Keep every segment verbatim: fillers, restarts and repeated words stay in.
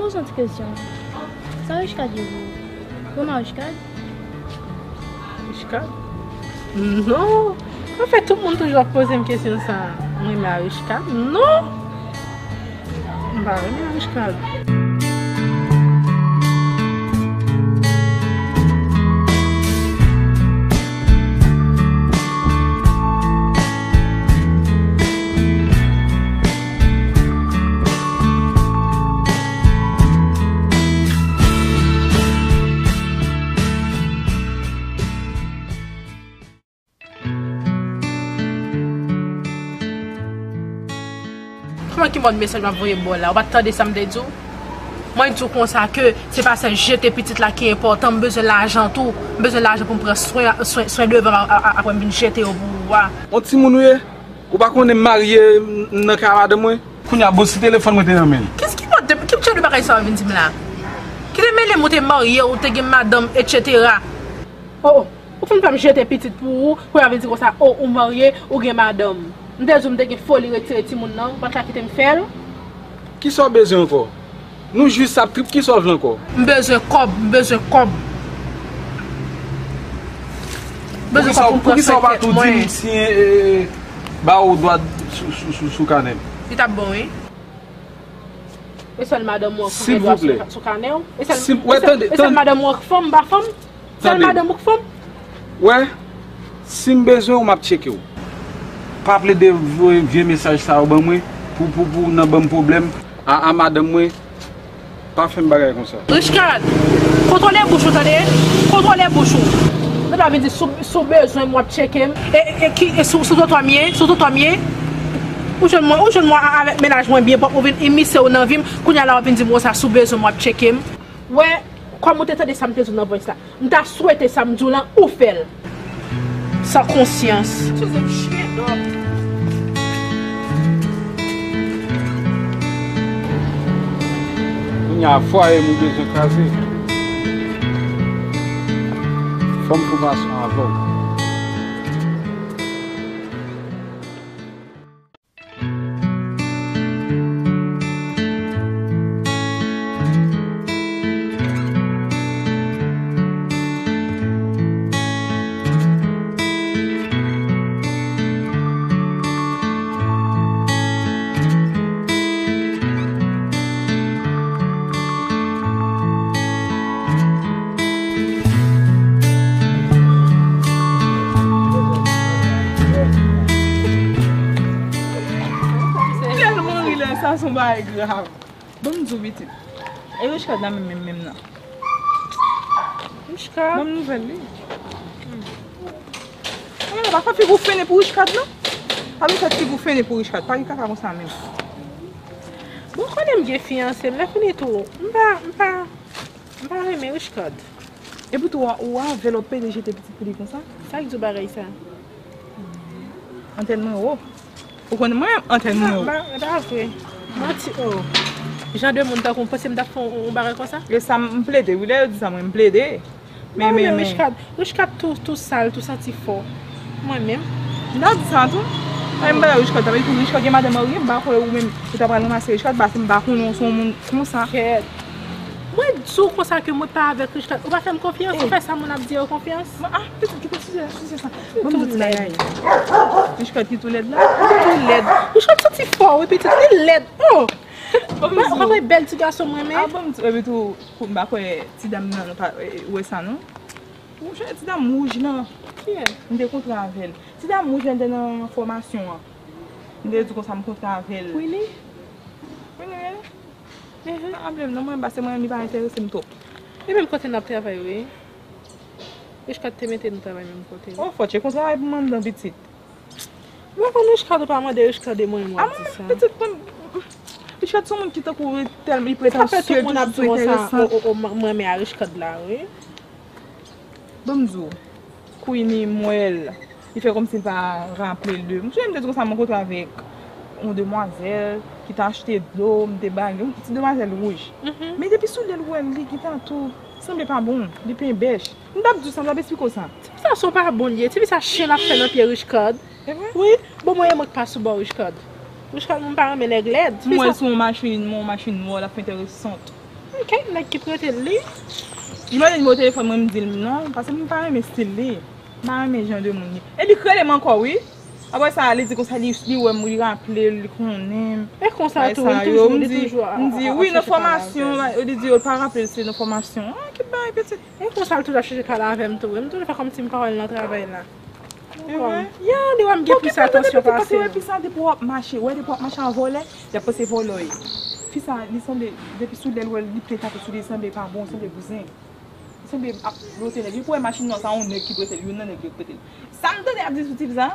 Poze yon ti kesyon. Sa Richcard ye pou ou? Ou renmen Richcard? Richcard? Non. Anfèt, tout moun toujou ap poze m kesyon sa. Mwen renmen Richcard? Non. M pa renmen Richcard. Kòman ki mòd mesaj m ap voye ba w la? Ou pa t tande sa m te di w? Mwen di w konsa ke se pa sèl jete pitit la ki enpòtan, m bezwen lajan tou. M bezwen lajan pou m pran swen, swen, swen devan m a, a, a, apre m vin jete yo pou ou a. On timoun ou ye? Ou pa konnen m marye, m nan kay madanm mwen? Kounye a, bon, si telefòn mwen te nan men l. Kis-, ki mòd de, ki jan de bagay sa w vin di m la? Ki te mele m ou te marye, ou te gen madanm, etsetera? Oh, oh. Ou fin fè m jete pitit pou ou, kounye a vin di konsa, oh, ou marye, ou gen madanm. M te di w m te gen foli retire timoun nan, ou pa t ka kite m fè l? Kisa w bezwen ankò? Nou jis ap trip, kisa w vle ankò? M bezwen kòb, m bezwen kòb. M bezwen kòb pou m pran swen tèt mwen. Poukisa w pa tou di m si, eh, eh, ba ou dwa sou, sou, sou, sou kanè m? Li t ap bon, wi. E sèl madanm ou an k gen dwa sou, sou kanè w? E sèl, e sèl, e sèl madanm ou an k fanm, m pa fanm? Sèl madanm ou k fanm? Wè, si m bezwen w, m ap tcheke w. Pa plede voye vye mesaj sa yo ban mwen pou, pou, pou nan ban m pwoblèm a, a madanm mwen. Pa fè m bagay konsa. Richcard, kontwole bouch ou, tande? Kontwole bouch ou. Ou pa vin di sou, sou bezwen m, w ap tcheke m. E, e, e ki, e sou, sou twatwa m ye? Sou twatwa m ye? Ou jwenn mwen, ou jwenn mwen a, avèk mennaj mwen byen pwòp, ou vin imisye w nan vi m. Kounye a la, w ap vin di m konsa, sou bezwen m, w ap tcheke m. Wè, kòm ou te tande sa m te di w nan voice la, m ta swete sa m di w lan, ou fè l. San konsyans. Excuse me, shit up. Kounye a, fwaye m ou bezwen kraze. Fò m fè yon fason avè w. Tèlman ri lè sa, se yon bagay grav. Ban m di w, pitit. E Richcard la menm, menm, menm nan? Richcard? Ban m nouvèl li. Mwen pa fè figi w fennen pou Richcard, non. Pa vin fè figi w fennen pou Richcard. Pa gen kaka konsa menm. Bon, konnen m gen fiyanse m. Lè fini tou, m pa, m pa, m pa renmen Richcard. Epi tou, ou avè l, w ap pede jete pitit pou li konsa? Sa k di w bagay sa? Antèn mwen wo. Ou konn mwen antèn mwen wo. Non, e pa vre. Manti, oh. Jan de moun tankou m panse m t ap fè yon, yon bagay konsa? E sa m, m plede, wi, lè yo di sa, mwen, m plede. Men, men, men, men. Richcard, Richcard tou, tou sal, tou santi fò. Mwen menm. M ta di sa tou. Ay, m pa Richcard, ta vle di Richcard gen madanm marye, m pa kwè ou menm, ou ta pral ranmase Richcard, paske m pa konnen w se yon moun konsa. Kèt. Mwen di w konsa ke mwen pa avèk Richcard. Ou pa fè m konfyans, ou fè sa moun ap di yo konfyans. Mwen, ah, pitit, kite sijè, sijè sa. Ban m di w ti bagay. Richcard ki tou lèd la? Li tou lèd. Richcard santi fò, wi, pitit. Li lèd. Oh! Ou pa wè bèl ti gason mwen renmen? Ah, ban m di w, epi tou, m pa kwè ti dam nan, pa, eh, wè sa, non? Monchè, ti dam wouj lan. Kiyès? M te kontre avè l. Ti dam wouj lan te nan fòmasyon an. M te di konsa m kontre avè l. Queenie? Queenie, wi. Mhm. Pa pale m non, mwen, paske mwen, li pa enterese m twòp. E menm kote n ap travay, wi. Richcard te mete nou travay menm kote, wi. Oh, fò tcheke yon travay pou m anndan, pitit. Mwen konn Richcard, ou pa mande Richcard de mwen, mwen di sa. Pitit, mwen, Richcard se yon moun ki tankou tèlman, li pretansye, tout sou enteresan. O, o, o, mwen, mwen renmen a Richcard la, wi. Ban m di w, Queenie, m wè l, li fè kòmsi l pa raple l de. M sonje m te di konsa m rankontre avèk yon demwazèl ki t achte dlo, m te ba l, yon ti demwazèl wouj. Mhm. Men depi sou lè l wè m, li gentan tou sanble pa bon, li penyen bèch. M t ap di w sa, m t ap esplike w sa. Tifi sa se yon pa bon li ye, tifi sa chen l ap fè nan pye Richcard. E vre? Wi, bon mwen e mwen k pa sou bò Richcard. Richcard, mwen pa renmen nèg lèd. M wè l sou yon machin, yon machin nwa, l ap fè enteresant. Kèk nèg ki prete l li. Li mande nimewo telefòn mwen, m di l non, paske m pa renmen stil li. M pa renmen jan de moun li. E li k rele m ankò, wi. Apre sa, li di konsa, li, li wè m, li raple l, li konnen m. E konsa tou, li toujou, li toujou ap, ap, ap chèche pale avè m. M di, wi, nan fòmasyon, li di, yo pa raple l, se nan fòmasyon. Ah, ki bagay, pitit. E konsa, l toujou ap chèche pale avè m tou, wi. M toujou fè kòmsi m pa wè l nan travay la. Ou konprann? Ya, li wè m gen plis atansyon pase l. Paske wè fi sa depi w ap mache, wè depi w ap mache a vòlè, li ap panse vòlò ye. Fi sa, li sanble, depi sou lè l wè li plen tape sou li, li sanble pa bon, li sanble bouzen. Li sanble ap lote nèg. Li pou wè machin nan, sa yon nèg ki prete l, youn nan nèg yo prete l. Sa m tande y ap di sou tip sa?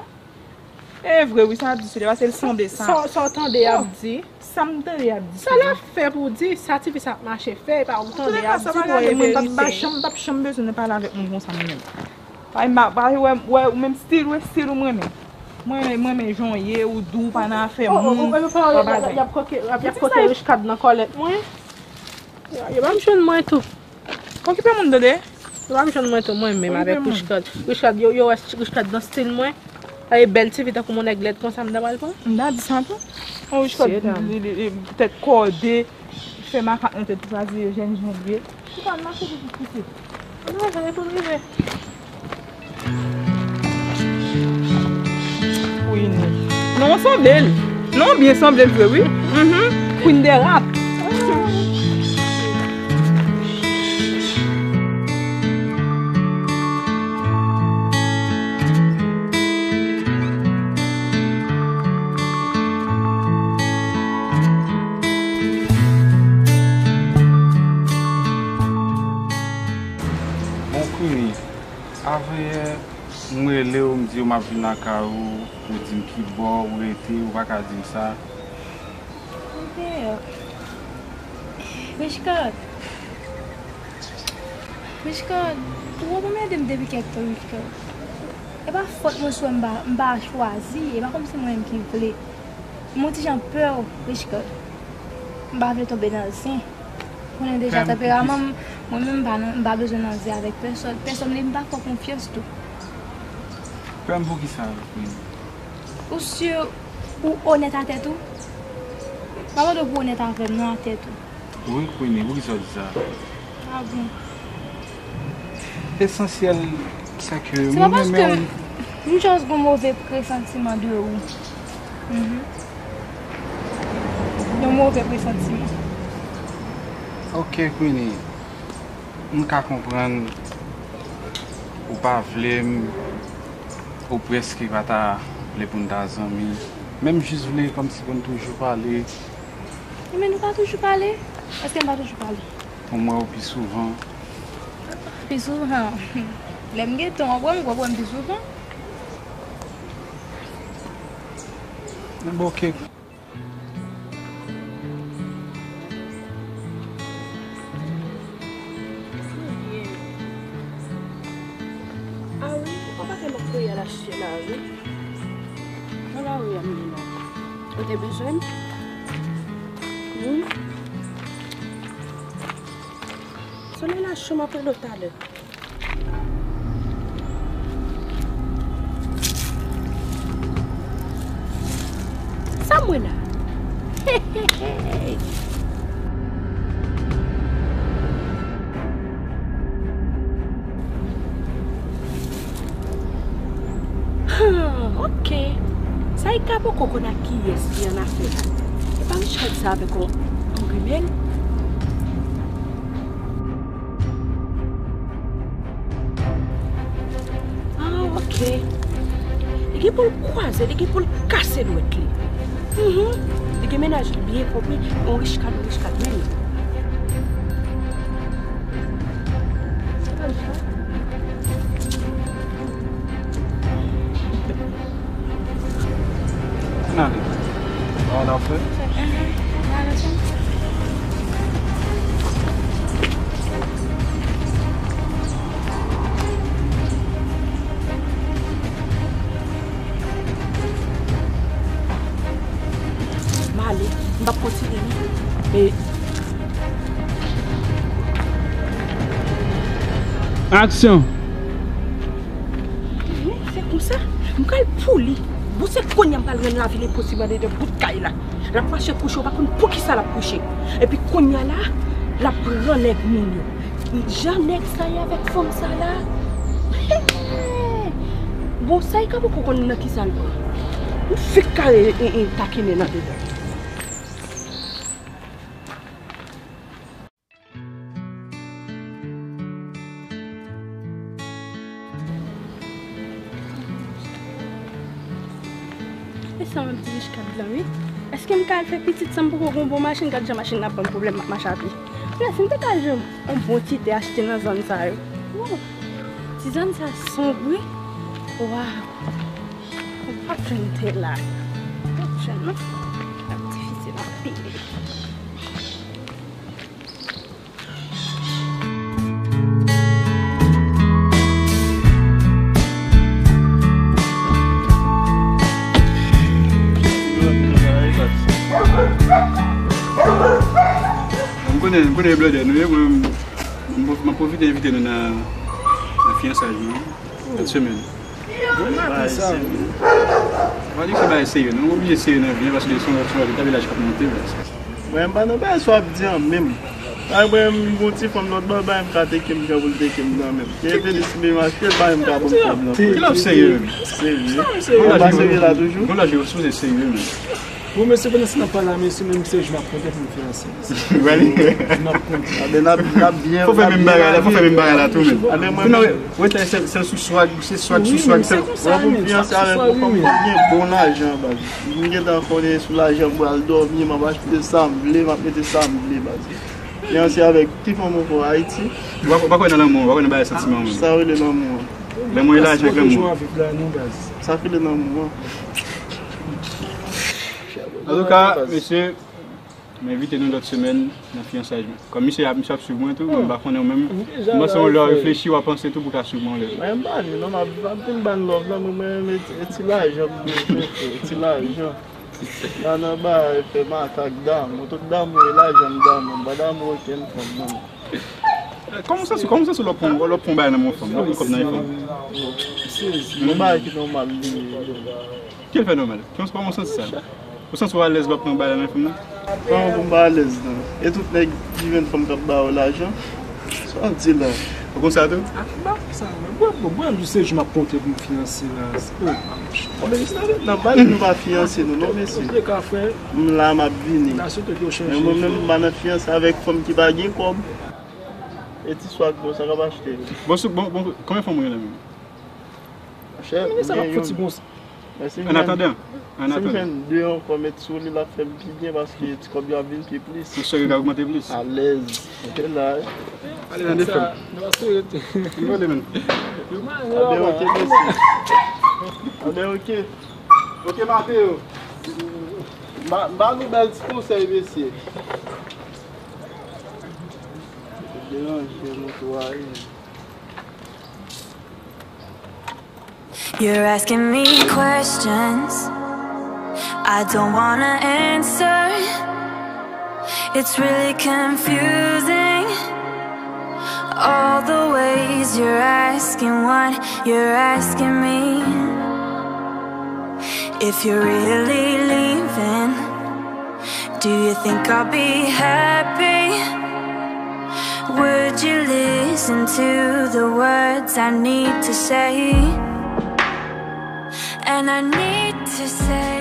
E vre wi, sa y ap di sou li, paske l sanble sa. Sa, sa w tande y ap di? Sa m tande y ap di sou li. Sa l ap fè pou w di, sa tifi sa ap mache fè, e pa ou tande y ap di pou w e verite. Antouka, sa pa gade mwen, m p ap, m p ap janm, m p ap janm bezwen nan pale avèk moun konsa mwen menm. Paske m pa, paske wè, wè, ou menm stil, wè stil ou m renmen. Mwen renmen, mwen renmen jan w ye, ou dou, ou pa nan afè moun, ou pa bagay. Y ap koke, y ap koke Richcard nan kòlèt mwen. Yo, yo pa m jwenn mwen tou. Okipe moun, tande. Yo pa m jwenn mwen tou, mwen menm avèk Richcard. Richcard, yo, yo wè Richcard nan stil mwen. Sa e bèl tifi tankou yon nèg lèd konsa m ta pral pran? M ta di sa tou. Yon Richcard, li, li, li, tèt kòde, fè makak nan tèt li, pa di jèn jan l ye. Ou pa mache pou pouse. Ann mache pou l rive. Queenie. Non, w sanble l. Non, w byen sanble l vre, wi. Mhm. Queen de rap. Bon, Queenie, avanyè, m rele w, m di w m ap vin lakay ou, ou di m ki bò ou rete, ou pa ka di m sa. Ou deyò. Richcard. Richcard, ou anmède m depi kèk tan, Richcard. E pa fòt mwen si w wè m pa, m pa chwazi, e pa kòmsi mwen menm ki vle. M yon ti jan pè w, Richcard. M pa vle tonbe nan zen. Ou konnen deja tanperaman m, mwen menm m pa nan, m pa bezwen nan zen avèk pèsòn. Pèsòn li m pa fè konfyans tou. Pè m poukisa, Queen? Ou si ou onèt a tèt ou? M pa mande w pou w onèt avè m non, a tèt ou. Wi, Queenie, poukisa w di sa? Ah bon. Lesansyèl, se ke mwen menm. Se pa paske m, m just gon move presantiman de ou. Mhm. Yon move presantiman. Ok, Queenie. M ka konprann ou pa vle m, ou prèske pa ta vle pou n ta zanmi. Men m jis vle kòmsi pou n toujou pale. Men nou pa toujou pale? Èske n pa toujou pale? Pou m wè w pi souvan. Pi souvan? Lè m gentan w ap wè m, w ap wè m pi souvan. Men bon, ok. Ah wi, ou pa te m ap kouri al achte la, wi. Nan lari a m ye la. Ou te bezwen m? Wi. Solèy la cho, m ap rele w talè. Sa m wè la? Hey, hey, hey. Ah, ok. Sa e ka poko konn ak kiyès li annafè la. E pa Richcard sa avèk yon, yon grimèl? Ah, ok. Li gen pou l kwaze, li gen pou l kase dwèt li. Mhm. Li gen mennaj li byen konpli, yon Richcard, yon Richcard menm. Ann ale. Ou wè w ap fè? M ale, m p ap kontinye non. E aksyon. Wi, se konsa. M pral pouli. Bon, se kounye a m pral rann lavi l enposib anndan bout kay la. L ap mache kouche, ou pa konn poukisa l ap kouche. Epi kounye a la, L ap pran nèg moun yo. Jan nèg sa ye avèk fanm sa la. Bon, sa e ka poko konn nan ki sa l pran. M fèk kare e, e, takinen andedan. E sa m ap di Richcard lan, wi. Èske m ka al fè pitit san m poko gen yon bon machin? Gad jan machin nan ap ban m pwoblèm, m ap mache a pye. Men si m te ka jwenn yon bon ti tè achte nan zòn sa yo. Wow. Ti zòn sa sonb, wi. Waw. M p ap jwenn tè la. M p ap jwenn, non. L ap difisil anpil. M konnen, m konnen e blòdè nou ye, mwen, m, m ap pwofite envite nou nan, nan fiyansaj nou, sèt semèn. Mwen pa di sa. Mwen di se bagay serye, non, nou oblije serye nan vi an, paske se yon, se yon lòt vilaj k ap monte, baz. Mwen, m pa nan bagay sa w ap di an menm. Ay, mwen, m gon ti fanm lòt bò, bay m ka teke m jan pou l teke m nan menm. Ke te di si m achte l, bay m ka ban m fanm nan. Ki lòt serye menm? Serye. Mwen pa serye la toujou. Mwen la, je sipoze serye menm. Bon, mesye, pandan se n ap pale la, mesye, menm se jou m ap konte pou m fiyanse. Wè li. M ap konte. Aben, n ap, n ap byen, fò fè menm bagay la, fò fè menm bagay la tou menm. Aben, mwen menm. Wè, sèl, sèl sou swag, se swag sou swag, sèl. Wè, pou m fiyanse avèk yon fanm, fò m gen bon lajan, baz. M gentan konnen sou lajan m pral dòmi, m ap achte sa m vle, m ap mete sa m vle, baz. Fiyanse avèk ki fanm ankò, Ayiti? Ou pa, ou pa kwè nan lanmou, ou pa kwè nan bagay santiman menm. Sa rele lanmou an? Lanmou e lajan ak lanmou. Sa rele lanmou an. Antouka, mesye, m envite nou lòt semèn nan fiyansaj mwen. Kòm misye ap, misye ap swiv mwen tou, mwen m pa konnen ou menm. M panse yon lè w reflechi, w a panse tou pou w ka swiv mwen yon lè. Mwen m pa li non, m ap, m ap vin ban love la, mwen, mwen, mwen, ti lajan, ti lajan. Nan, nan, ba, fè makak damou, tout damou e lajan m damou, m pa damou okenn fanm non. Kòman w santi, kòman w santi w lè w pran, lè w pran yon bagay nan men yon fanm, lè w pran kòb nan men yon fanm? Yon bagay ki nòmal li ye. Ki l fè nòmal? Kòman w santi sa? Ou santi w alèz lè w ap pran bagay la nan fanm nan? Kòman pou m pa alèz nan? E tout nèg ki jwenn fanm k ap ba yo lajan? Sa w ap di la? Ou konn sa tou? Ak ba sa, mwen, mwen, mwen, mwen, se jou m ap konte pou m fiyanse la. Oh, mamoche. Nan bal nou pa fiyanse nou, non, mesye. M la, m ap vini. Men mwen menm, m pa nan fiyanse avèk fanm ki pa gen kòb. E ti swag, bon, sa k ap achte? Bon, sou, bon, bon, konbyen fanm ou gen la menm? Monchè, m gen youn. An atandan, an atandan. Si m jwenn de ankò, met sou li, l ap fè m pi byen paske ti kòb yo ap vin pi plis. Ou swè yo ka ogmante plis? Alèz. Mete la, wi. Ale nan defann. Vole, menn. Aben, oke, mesye. Aben, oke. Oke, Mateo. M ba, m ba nou bèl ti konsèy, mesye. Deranje nou tou a, wi. You're asking me questions I don't wanna answer. It's really confusing. All the ways you're asking what you're asking me. If you're really leaving, do you think I'll be happy? Would you listen to the words I need to say? And I need to say